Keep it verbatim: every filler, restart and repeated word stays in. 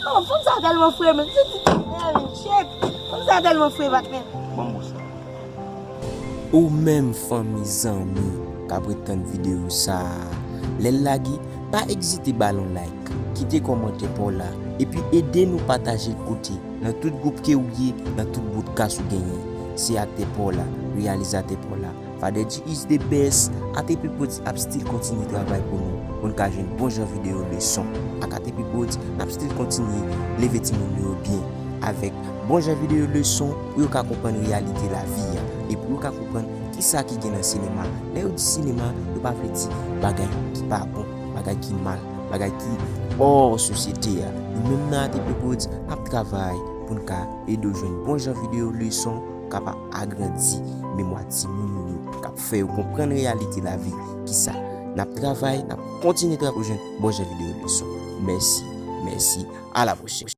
Oh, fanm sa tèlman fre, men. Shit, fanm sa tèlman fre, Batman. Bon, bon, sa. Ou menm fanmi, zanmi k ap ret tann videyo sa a, lè l lage, pa ezite ba l yon like, kite kòmantè pa w la, epi ede nou pataje l pote nan tout gwoup ke ou ye, nan tout bout kas ou genyen. Se aktè pa w la, reyalizatè pa w la, Father G is the best. A T P Prodz ap still kontinye travay pou nou, pou n ka jwenn bon jan videyo leson. Ak A T P Prodz, n ap still kontinye leve timoun yo byen avèk bon jan videyo leson pou yo ka konprann reyalite lavi a e pou yo ka konprann kisa ki gen nan sinema. Lè yo di sinema, yo pa vle di bagay ki pa bon, bagay ki mal, bagay ki hors sosyete a. Nou menm nan A T P Prodz, n ap travay pou n ka ede w jwenn bon jan videyo leson kapab agrandi memwa timoun yo, k ap fè yo konprann reyalite lavi. Kisa? N ap travay, n ap kontinye travay pou jwenn bon jan videyo leson. Mèsi, mèsi, a la pwochèn.